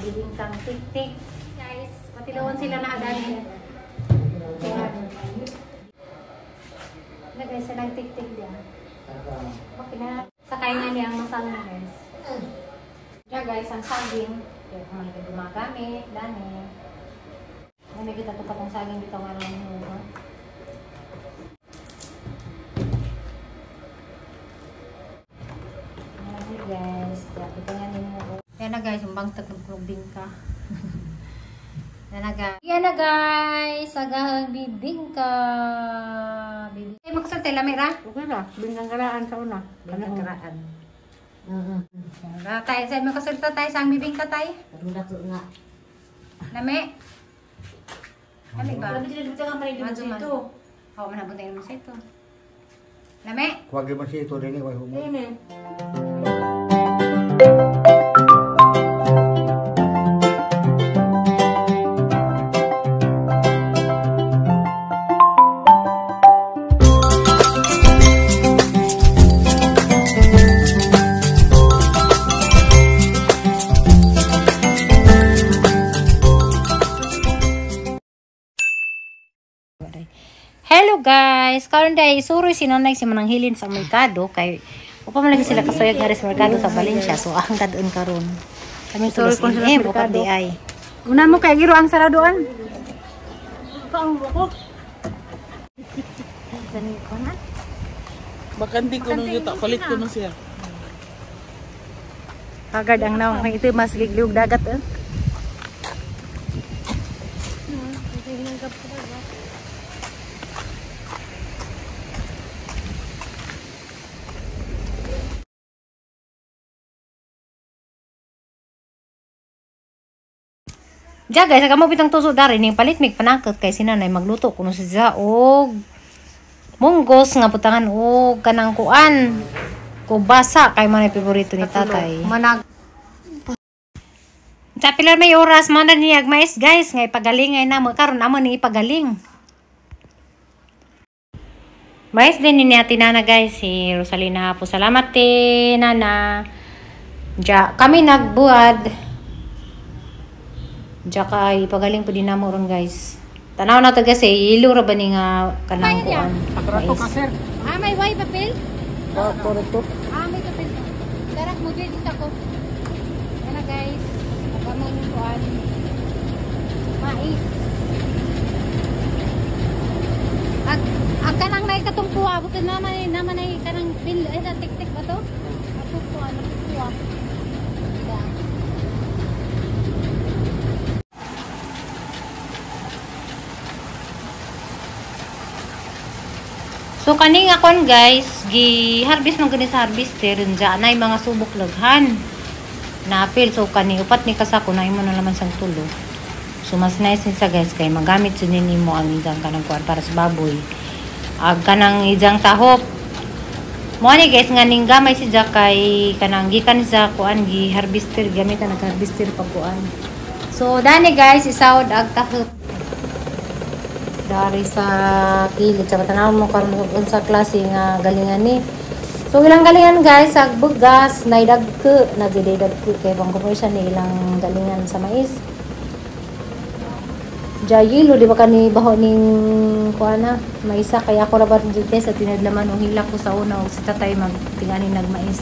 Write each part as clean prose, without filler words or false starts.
Bibingkang tik-tik. Guys, patilawan sila na agad. Na guys, silang tik-tik diyan. Okay na. Sakay nga niya ang masal na guys. Diyan guys, ang saging. Kaya kung malaki gumagamit, dani. May kita ito patong saging dito nga naman yung ulo. Ayan guys, ito nga ninyo. Ayan na guys, yung bangtag ng bingka. Ayan na guys. Ayan na guys, agahang bibingka. Ay, magkasalte, lamira? Okay na, bingkang karaan sa una. Bingkang karaan. Tayo, sa magkasalta tayo, sa bibingka tayo. Nga. Lami? Lami ba? Lami Madyo man. Ako man nabuntay naman sa ito. Lami? Huwag naman siya ito rin. Hello guys! Karon day isuroy si nanay si Manang Hilin sa merkado kay upa man lagi sila kasuyag nga sa merkado sa Valencia. So ang kadun karon. Kami suroy kon sila sa merkado. Ay. Una mo kay giro ang saraduan. Kaang ko. Dani ko na. Bakante ko nung yuta, palit ko nung siya. Hagad ang naong ito mas gigliog dagat eh. Diya guys, aga mo bitang tuso dari ning palit mig panangkot kay si nanay magluto kuno siya og munggos nga butangan og kanang kuan. Kubasa kay man ay paborito ni tatay. Manag Sa pilar may oras man na niyag mais guys nga ipagaling ay namo karon amo ning ipagaling. Mais din ni ate Nana guys si Rosalina po. Salamat te Nana. Diya kami nagbuad. Diya kay ipagaling po din namo ron guys. Tanaw na to guys eh, ilo ra ba ni nga kanang kuan. Mais. Ah, may way papel? Correcto. Ah, may papel. Tarak mo dito ako. Ayan na guys. Pagkamang yung kuan. Mais. Ag kanang nay katong kuha. Buti naman ay kanang pil ay sa tik-tik ba to? Ako kuha na kuha. So kaning akon guys, gi-harvest man gani sa harvester diyan nay mga subok laghan. Naapil so kani upat ni kasako na imo na laman sang tulo. So mas nice ni sa guys kay magamit jud nimo ang ijang kanang kuan para sa baboy. Ag kanang ijang tahop. Mo ani guys nga ning gamay si Jack kay kanang gikan sa kuan gi harvester gamitan nag harvester pag kuan. So dani guys isawod ag tahop. Dari sa kilid sa tanaw mo karon unsa klase nga galingan ni. So ilang galingan guys ag bugas nay dagko na jud dagko kay pang commercial ni ilang galingan sa mais. Jayilo di ba kani baho ning kuan na maisa kay ako ra ba jud sa tinadlaman og hilak ko sa una og si tatay magtingani nagmais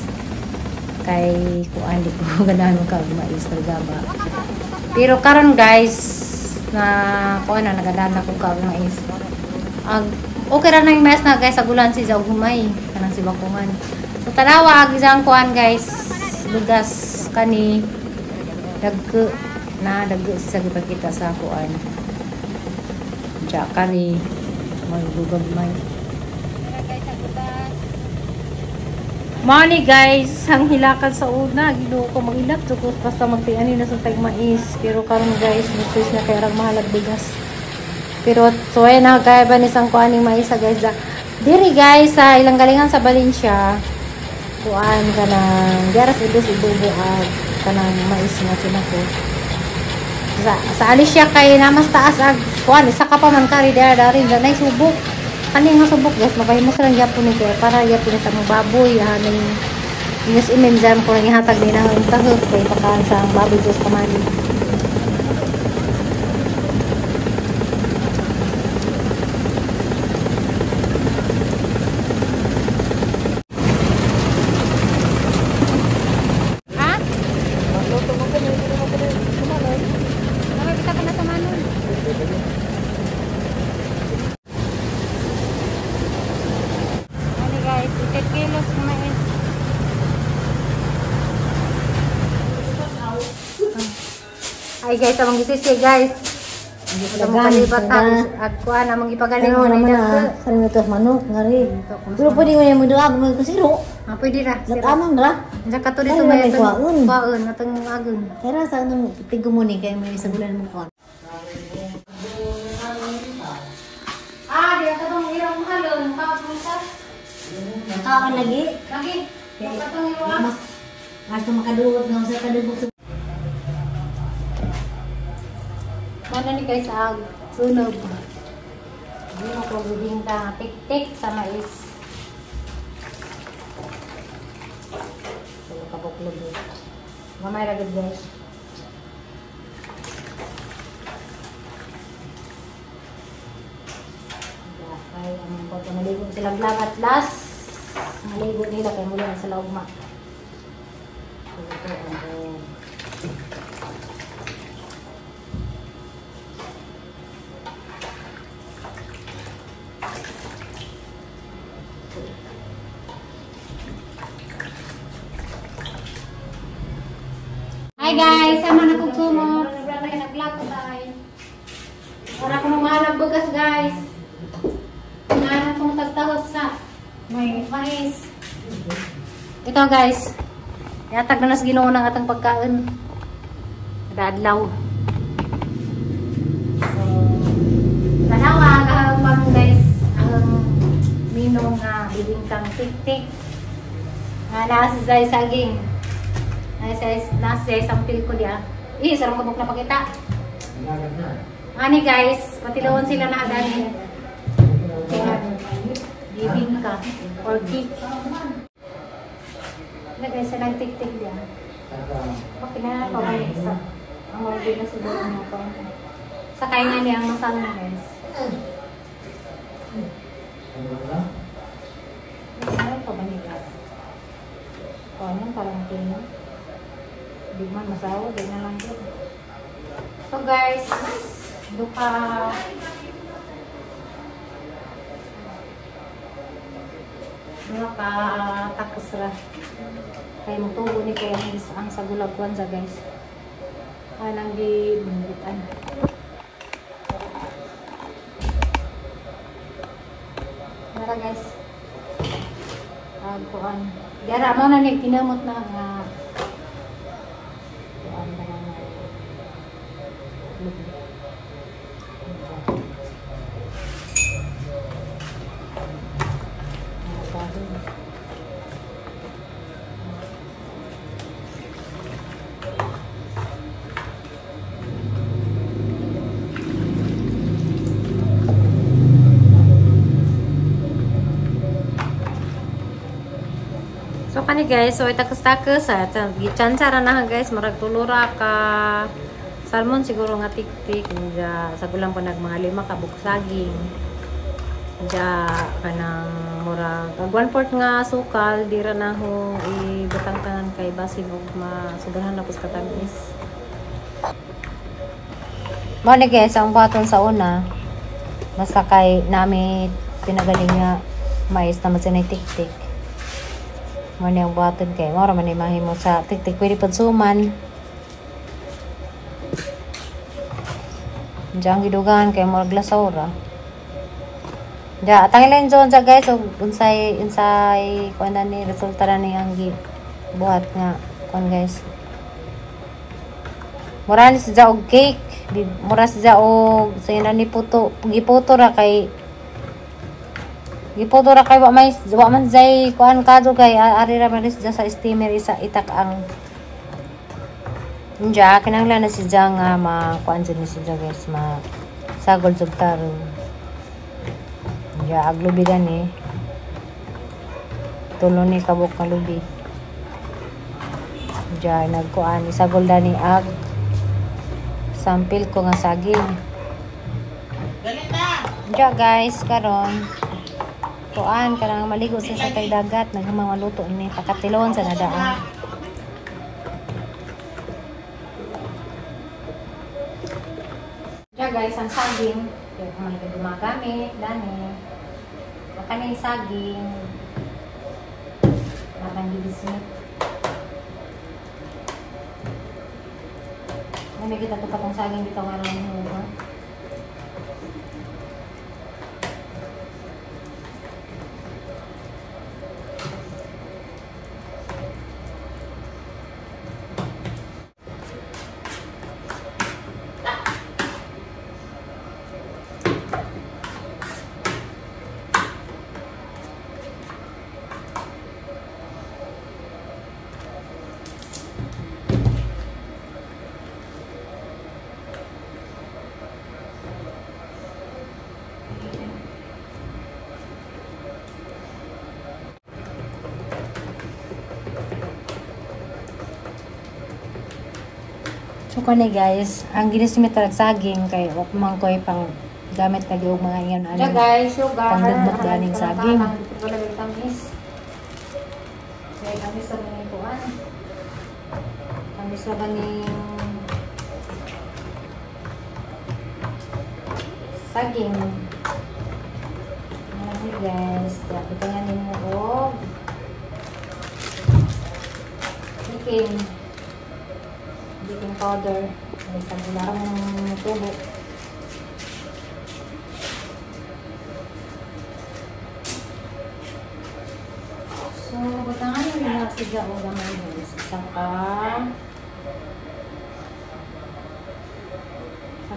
kay kuan di ko ganahan ka og mais kargaba. Pero karon guys na kuan na nagadana ko ka mais. Ag okay ra nang mais na guys sa gulan si Zaw humay kanang si bakungan. So tanawa ag isang kuan guys lugas kani dagko na dagko sa gipakita sa kuan. Ja kani magbugagmay. Money guys, ang hilakan sa una, Ginoo ko magilak jud basta magtiani na sa tag mais. Pero karon guys, mistis na kay rag mahal ag bigas. Pero tuway na kay ba ni sang kuan ning mais guys. Diri guys sa ilang galingan sa Valencia, kuan kanang diara sa ibis ibubo ag kanang mais nga sinako. Sa Alicia kay na mas taas ag kuan isa ka pa man kari dira dari nay subok. Kani nga subok guys, mapahimo sa lang gyapon ni kay para gyapon sa mga baboy aning inyos imenzam ko nang ihatag nila ang tahop kay pakaan sa ang baboy sa kamali. kilos na mais. Ay guys, among gisisi guys. Among palibat at kuan among ipagaling Ano mo naman na na, sarili na ito manok, ngari. Pero pwede mo yung muduha, mga kusiro. Ah, pwede ra. Latamang ra. Diyan ka to dito may may kuwaon. Kuwaon, atong agon. Kaya sa anong tigo mo ni, kaya may sagulan mo kuwaon. Ah, di ka tong irong mahalon, kapuntas. Nakaon lagi. Lagi. Ka tong irong. Mas makaduot nga sa kadugok sa Mana ni guys ang sunog. Hindi mo ko bibingka tik-tik sa mais. Tulo ka buklog. Gamay ra gud guys. Kay ang ko maligo sila vlog at last. Maligo nila kay mula na sila ugma. Ito ang Hi guys, sama na kong sumot. Nag-vlog ko tayo. Para ko mahal ang bugas guys. Nahanap kong tagtahot sa mais. Ito guys. Yatag na nas Ginoo ng atang pagkaon. Dadlaw. So, tanawa kahapon guys ang minong nga bibingkang tik-tik. Nga naa si Zay saging. Nasa sampil ko diya. Eh, sarang kabuk na pakita. Ani guys, patilawon sila na agani. Bibingka or cake. Na guys, silang tik-tik diya. Okay na, pabalik sa ang order na siguro mo ko. Sakay nga niya ang masala guys. Ay, pabalik. Ano, parang kino. Di man masawa, di na lang yun. So guys, duka takas ra. Kay mutubo ni kay ang sagulagwan sa guys. Anang di manggitan. Nara guys. Kuan. Diara mo na ni kinamot na nga kuan ba na lubi. So kani guys, so itakas-takas sa gichanchara na guys, marag tulura ka salmon siguro nga tik-tik ja sa gulang pa nag mga 5 ka buksaging. Ja kanang murag 1/4 nga sukal dira na ho ibutang tanan kay basin og masubrahan na pud katamis. Mao ni guys ang baton sa una. Basta kay nami pinagaling nga mais na man tik-tik. Mo ni ang buhaton kay mao ra man ni mahimo sa tik-tik pwede pud suman. Diyan gidugan kay murag lasaw ra. Ja, atang zone sa guys og unsay kuan na ni resulta ra ni ang buhat nga kuan guys. Mura ni siya og cake, mura siya og sa ni puto, giputo ra kay wa may wa man jay kuan kadto kay ari ra man siya sa steamer isa itak ang Nja kinahanglan na siya nga ma kuan jud ni siya guys ma sagol jud tarong. Nja aglubi gani. Tulo ni kabuk nga lubi. Nja nagkuan isagol dani ag sampil ko nga saging. Nja guys karon kuan kanang maligo sa tay dagat naghamang maluto ni pakatilon sa nadaan. Ja guys, ang saging kaya kung malaki gumagamit dani makanin saging Ay, may kita ito patong saging dito nga naman yung So kani guys, ang ginismit talag saging kay ok man koy pang gamit lagi og mga ingon ani. Guys, sugar. Pangdagdag ganing saging. Kay tamis sa ni kuan. Tamis sa ni saging. Ano guys, dapat nga nimo og baking powder. May isang kularang tubo. So, butangan nyo na siya o gamay guys. Isang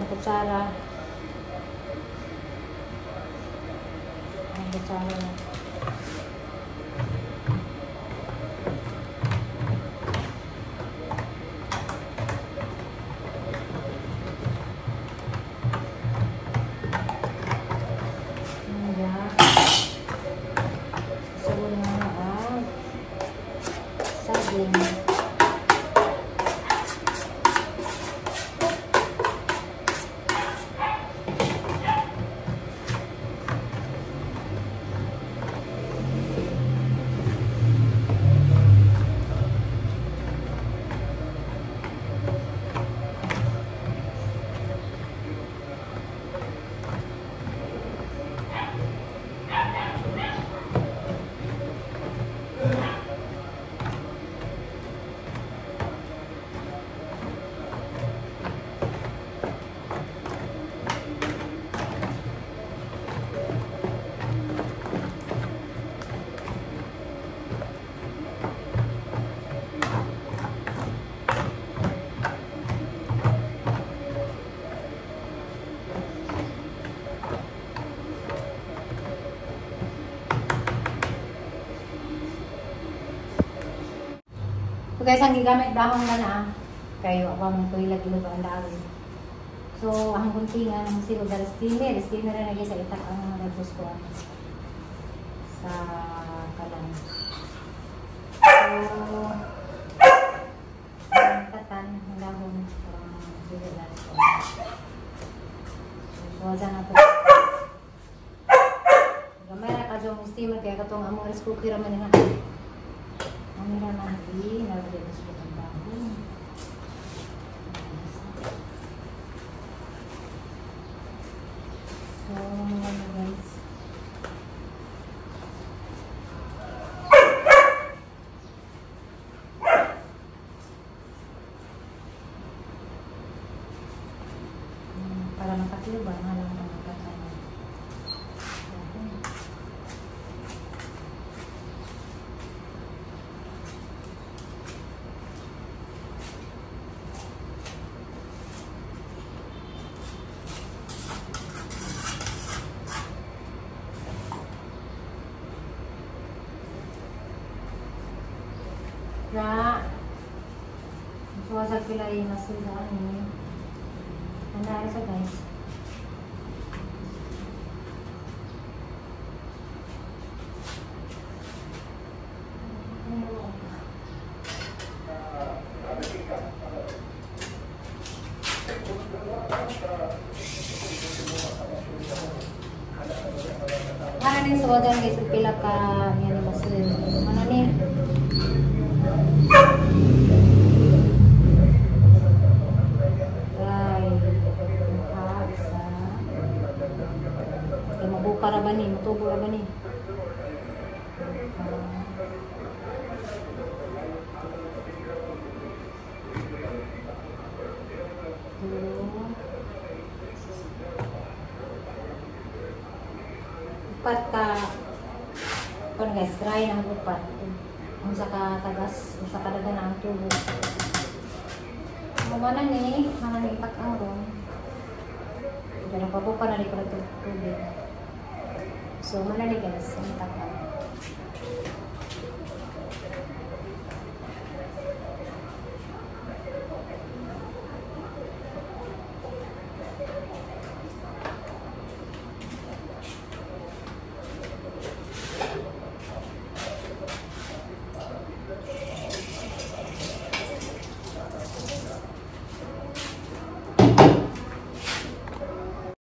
kutsara. Isang kutsara na. So guys, ang gigamit dahon na na kayo ako ang tuilag ilog ang dahon. So, ang kuntingan ang silog na steamer. Steamer na lagi sa itak ang nagos ko sa kalan. So, ang tatan ang dahon parang silog na. So, wala na to. Gamay ra ka dyan steamer kaya katong among rice cooker man nga. Ang nanti nalagay ko sa dahon. So, ano guys. Para makatilo ba? Halang mga katano. Ra, suwasa pila yung masulda ni. Ano sa guys? Ano ning suwagan guys pila ka yan ni masul. Ano ni? Mabuka ra ba ni? Matubo ra ba ni? Upat ka kon guys, dry ang upat. Unsa ka tagas, unsa ka dagan ang tubo. Mo na ni, mana ni itak-ang ron. Pero pabuka na rin ko na tubig. So, mana ni guys, ang itak-ang.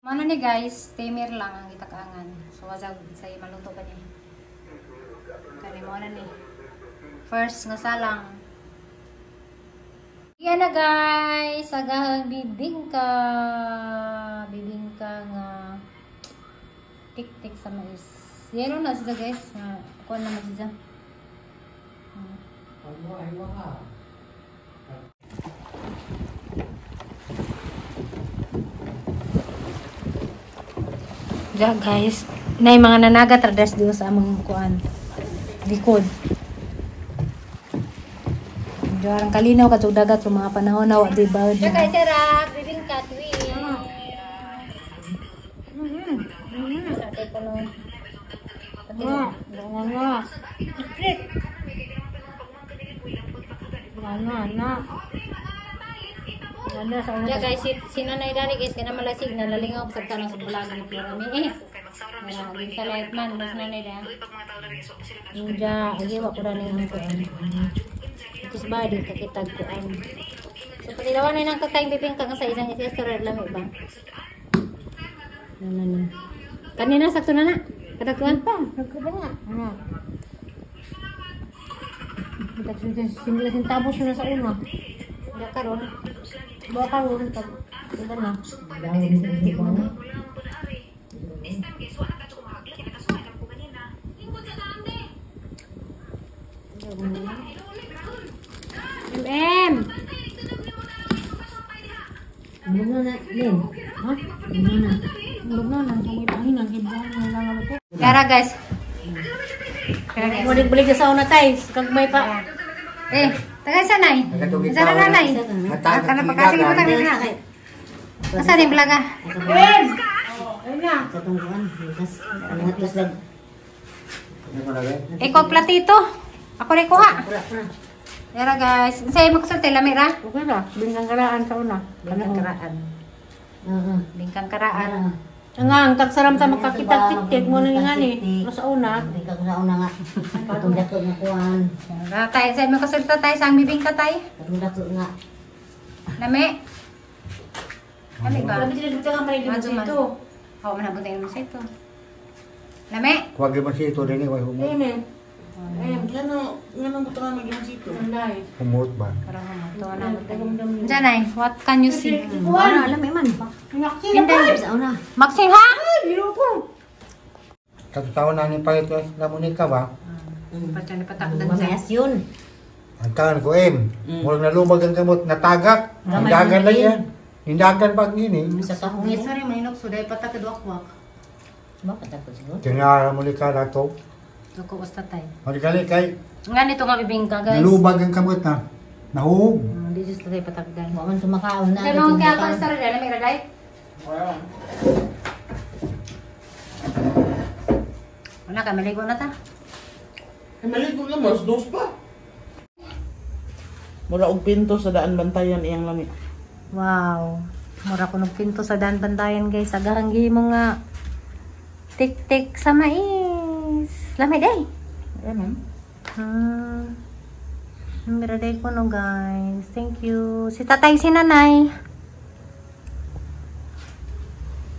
Ano ni guys, steamer lang ang itakangan. So wasag sa maluto pa ni. Kani mo na ni. First nga salang. Yan na guys, agahang bibingka. Bibingka nga tik-tik sa mais. Yero na siya guys, kuan naman siya. Ja guys, nay mga nanagat radas diyo sa among kuan. Likod. Diyan kalinaw kadtong dagat sa mga panahon na wa di ba. Ja guys, sarap bibingka tuwi. Ja guys, si Nanay Dani guys, kaya malasig na lalingaw sa tanong sa vlog ni Flora mi. Eh, sa light man, mas Nanay Dani. Ja, agiwa ko na yung kuan. Tapos ba, di kakitag kuan. So, patilawan na yung kakaing bibingka nga sa isang isestor, lami ba? Ano. Kanina, sakto na na. Kadagkuan pa. Nagkuan nga. Ano? Simula na sa una. Ja, karon. Bawa karon pag ito na. MM. Ha? Lugno na. Kara guys. Kara guys. Balik-balik sa una tay. Kagmay pa. Eh, tagay sanay. Sana nanay. Kana pakasig mo tayo na. Asa din blaga? Ikaw platito. Ako rin kuha. Yara guys. Unsay magsulti lami ra? Okay ra. Bingkang karaan sa una. Bingkang karaan. Bingkang karaan. Nga, ang tagsaram sa makakita tik-tik mo na nga ni. Sa una. Bingkang sa una nga. Katong dako nga kuan. Tay, say magkasulta tay sang bibingka tay. Katong dako nga. Lami. Lami ba? Lami sila dito nga may limosito. Oo, manabot tayo limosito. Lami. Kuwag limosito din eh. Amen. Ngano, ngano buto nga mag-limosito? Humot ba? Parang humot. Diyan ay, what can you see? Ano, alam man. Hindi. Sa una. Maxim ha? Katutaon na ni palit na Monica ba? Patyan na patakdan siya. Mamayas yun. Ang tangan ko em. Mulang nalumag ang gamot, natagak. Hindagan lang yan. Hindagan pag yun eh. Sa kahungit. Sorry, maninok. Suday patakad wakwak. Bakit ako siguro? Tinara mo ka na to. Duko usta tay. Malikali kay. Nga nito nga bibingka guys. Nalubag ang kamot na. Nahuhog. Hindi just tatay patakdan. Wa man sumakaon na. Kaya kaya ako sa rin. Alam mo, wala ka, maligo na ta. Ay, maligo na, mas dos pa. Mura og pinto sa daan bantayan iyang lami. Wow. Mura ko ng pinto sa daan bantayan guys. Agarang gi mga tik-tik sa mais. Lami day. Ano? Mira day ko no guys. Thank you. Si tatay, si nanay.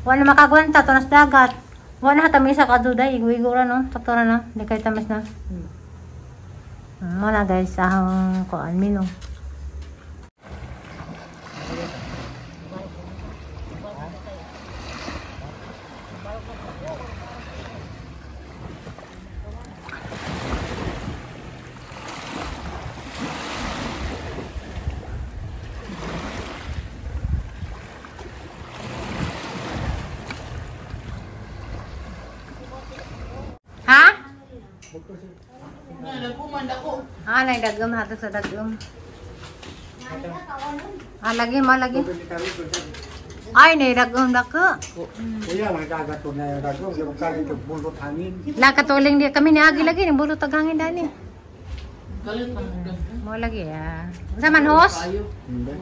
Wala makagwanta to nas dagat. Wala na sa kaduday. Igo-igo ra no. Sakto ra na. Hindi kayo tamis na. Wala guys. Ahang kuan mino. Na, nagkuman ako. Ah, nay dagom hatag sa dagom. Ah, lagi mo lagi. Ay, nay dagom dako. Kuya, mga dagat ko na yung dagong. Yung kalit yung bulot hangin. La katuling di kami ni agi lagi ning bulot tag hangin dani. Galit pa. Mo lagi ah. Unsa man hos? Kayo. Hindi.